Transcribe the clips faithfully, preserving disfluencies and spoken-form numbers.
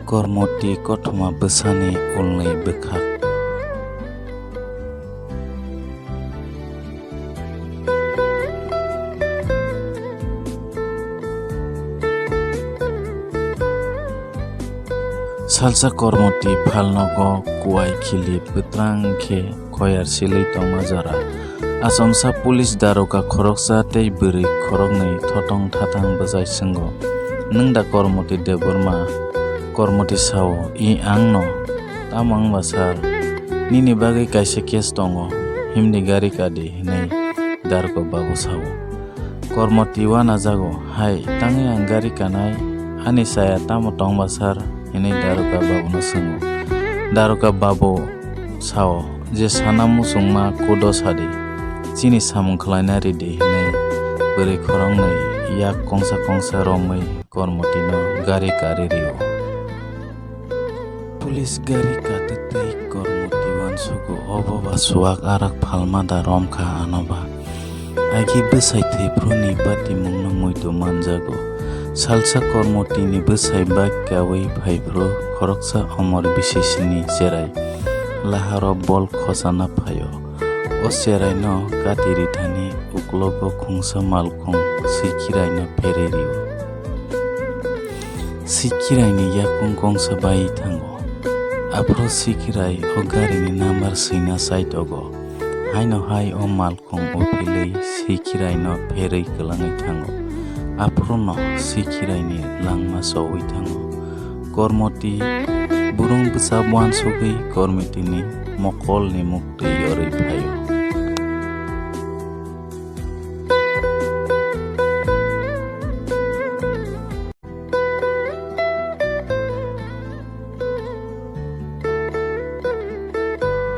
Kormoti kothoma bwsani ulni bwkhak. Salsa Kormoti phalnogo kuai khili pwtrang khe khoyar silwi tongma jora. Achomsa police daroga khoroksa tei bwrwi khoroknwi thotong thatang bwchai swngo, "Nwng da Kormoti Debbarma?" Kormoti sao, "I, angno." "Tamo wngba sir?" "Nini bagwi kaisa case tongo, himni gari kadi," hwnwi daroga babu sao. Kormoti uanajago, "Hai, tangwi ang gari kanai, ani chaya tamo tongba sir?" hwnwi daroga babuno swngo. Daroga babu sao, "Je sana muchungma kudo sadi, chini samung khlaina ridi," hwnwi bwrwi khoroknwi yak kongsa kongsa romwi Kormotino gari kari rio. Police gari katwi tei Kormoti uansugo, "Obo ba suak arak phalma da romkha ano ba? Agi bwsai thwiphru ni patimungno muitu manjago." Salsa Kormotini bwsai bike kawi phaiphru khoroksa omor bisisini cherai laharo bol khosana phaio. O cheraino kati rithani uklogo khungsa malkhung Sikiraino pherwi rio. Sikiraini yakung kongsa bai thango. Aphuru Sikirai o garini number swina saitogo. Haino hai o malkhung uphilwi Sikiraino pherwi kwlangwi thango. Aphuruno Sikiraini langma chowi thango. Kormoti burung bwsa uansugwi Kormotini mokolni muktwi yorwi phaio.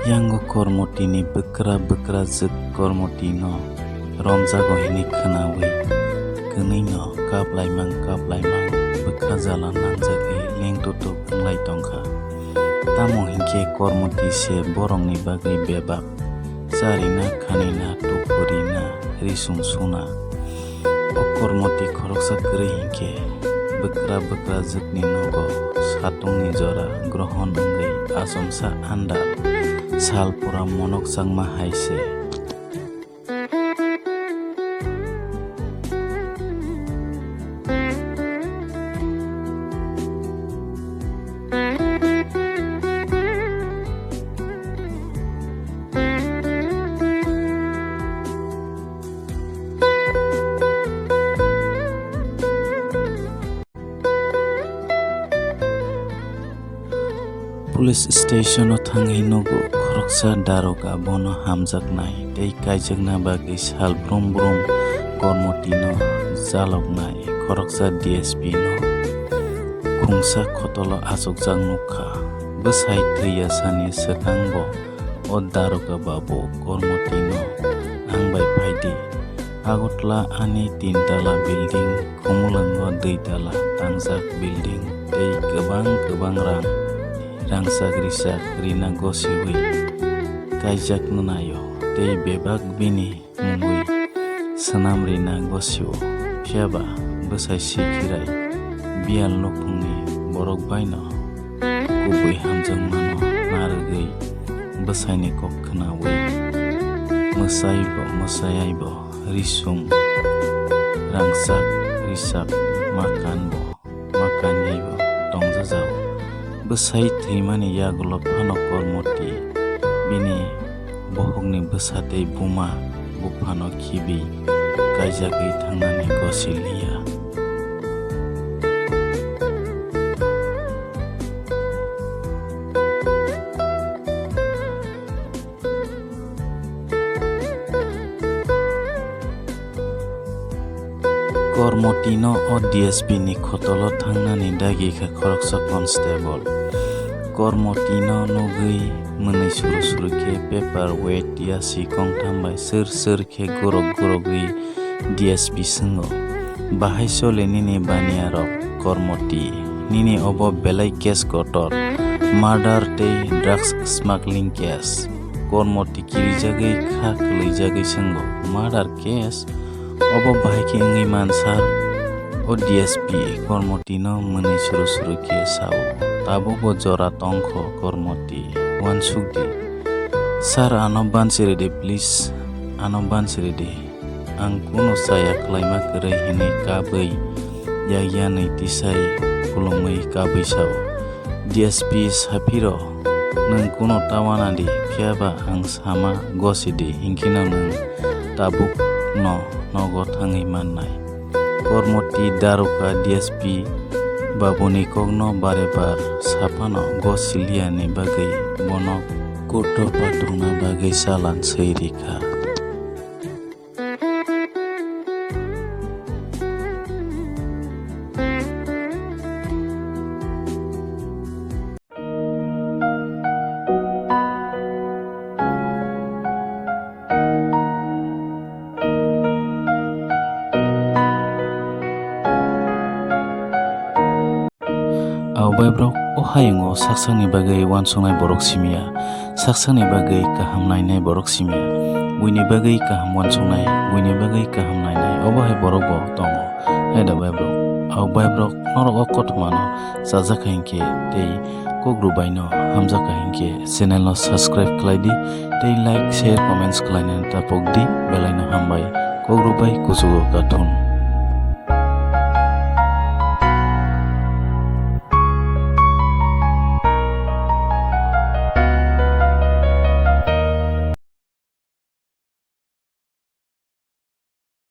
Yango Kormotini bwkra bwkra jwk Kormotino romjago hwnwi khwnawi kwnwino kaplaimang kaplaimang bwkha jala nangjagwi lengtutuk wnglai tongkha. Tamo hinkhe Kormoti se borokni bagwi bebak, charina, khanina, tukurina, risum suna. O Kormoti khoroksa kwrwi hinkhe bwkra bwkra jwkni nogo satungni jora grohon wngwi achomsa andar sal pura monok changma hai se. Police station-o thangwi nugo, khoroksa daroga bono hamjaknai tei kaijakna bagwi sal brum brum Kormotino jaloknai. Khoroksa D S P-no khungsa khotolo achukjak nukha. Bwsai thwi yasani swkang bo, "O daroga babu, Kormotino ang bai phaidi. Agartala ani tin tala building, Khumulwngo dui tala tangjak building tei kwbang kwbang rang rangchak richak rina gosiwi kaijak nanaio tei bebak bini mungwi swnam rina gosio." Phiyaba bwsai Sikhirai biyal nukhungni borok baino kubui hamjakmano narwgwi bwsaini kok khwnawi mwsaibo mwsaiaibo risum rangchak richak ma kanbo ma kanyaibo tongjajao. Bwsai thwimani yagulo phano Kormoti bini bohokni bwsa tei buma buphano khibi kaijagwi thangnani gosi liya. Kormotino o D S P ni khotolo thangnani dagi kha khoroksa constable. Kormotino nugwi mwnwi suru suru khe paper weight yasi kongtham bai sir sir khe gorok gorogwi D S P swngo, "Bahai sole nini baniya rok Kormoti? Nini obo belai case kotor, murder tei drugs smuggling case. Kormoti kirijagwi kha kwlwijagwi swngo, 'Murder case? Obo bahai khe wngwi man sir?'" O D S P Kormotino mwnwi suru suru khe sao, tabukbo jora tongkho Kormoti, uansukdi. Sir, ano bansi ridi, please, ano bansi ridi. Ang kuno chaya khlaima kwrwi hinwi kabwi yakyanwi tisai khulumwi kabwi sao. D S P saphiro, nwng kuno ta wanadi, phiyaba ang sama gosidi, hinkheno nwng tabukno nogo thangwi mannai. Kormoti daruka D S P babuni kokno bare bar saphano gosiliani bagwi bono koto patrungna bagwi chalan swi rikha. Abo bai borok o hayungo saksakni bagwi uansuknai borok simiya, saksakni bagwi kaham nainai borok simiya, buini bagwi kaham uansuknai, buini bagwi kaham nainai, obo hai borok bo tongo. Hai da bai borok, abo bai borok norok o kothomano chajak hai hinkhe tei Kok Rubaino hamjak hai hinkhe channel no subscribe khlai di tei like, share, comments khlainani tapok di, belai no hambai. Kok Rubai kuchugo kathun.